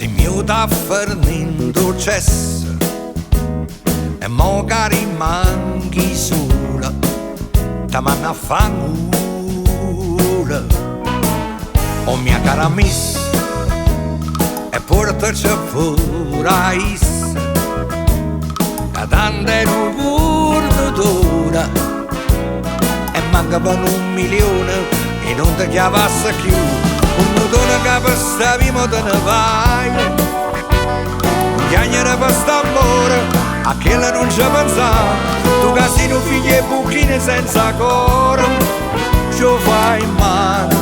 Simm' jut a fernì dint 'o cess e mo che rimang sul te mann affancul. Oh mia cara miss, e puortace pur a iss, ca tant è nu curnut e manc p' nu milion ij nun t' chiavass chiù. Curnutone ca p' sta via mo te ne vai, nun chiagnere p' st'ammore, a chella nun ce pensà, tu ca si nu figlio 'e bucchino senza core, c' 'o fai in mano.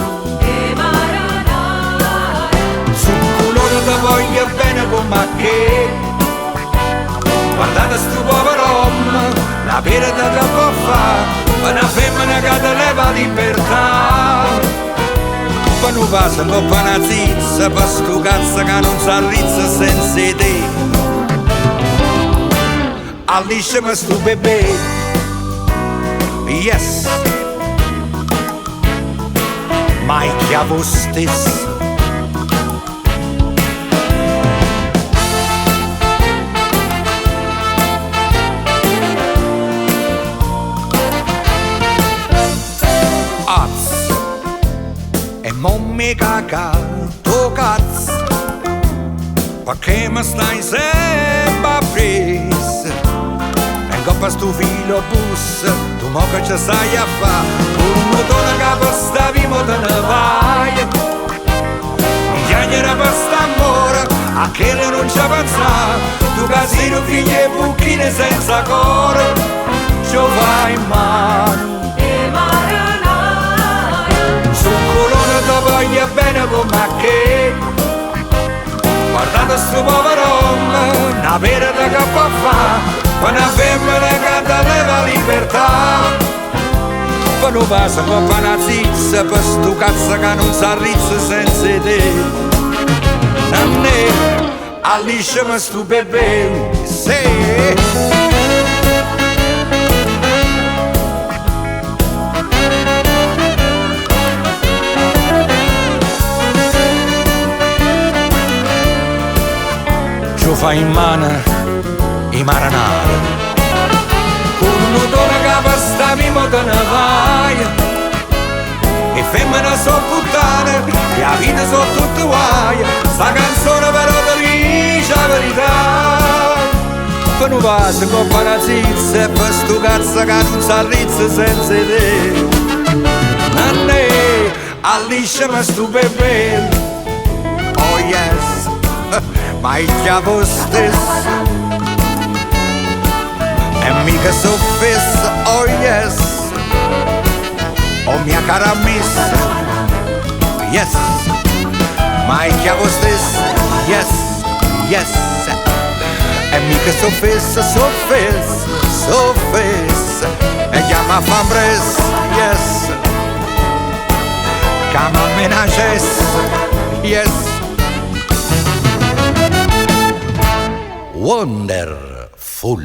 Zucculone te voglio bene comm' a che, guardate stu povero ommo, la perdita che può fa, per una femmina che te leva 'a libertà. Per nu vaso 'ncopp a na zizza, per stu cazzo che nun s'arrizza senza 'e te. Allisciami stu bebè, yes, ma 'e chiavo 'o stesso. Az, e mo m'e cacat 'o cazz, pecché me stai sempe appriess? E 'ncopp a stu filobus, tu mo che ce stai a fa? Curnutone ca p' sta via mo te ne vai, nun chiagnere p' st'ammore, a chella nun ce pensà, tu ca si nu figlio 'e bucchino senza core, c' 'o fai in mano. Zucculone te voglio bene comm' a che, guardate stu povero ommo, na perdita che può fa, per una femmina che te leva 'a libertà. Per nu vaso 'ncopp a na zizza, per stu cazzo che nun s'arrizza senza 'e te. Nannè, allisciami stu bebè, sì. C' 'o fai in mano 'e marenare, Curnutone ca p' sta via mo te ne vai, 'e femmene so' puttane e 'a vita so' tutte guai, sta canzone però te dice 'a verità. Per nu vaso 'ncopp a na zizza e per stu cazzo che nun s'arrizza senza 'e te. Nannè, allisciami stu bebè, oh yes, ma 'e chiavo 'o stesso. E mica so' fesso, oh yes, oh mia cara miss, yes, ma 'e chiavo 'o stesso, yes, yes, e mica so' fesso, so' fesso, so' fesso, e chiamma a fa ambress, yes, chiammame na cessa, yes. Wonderful.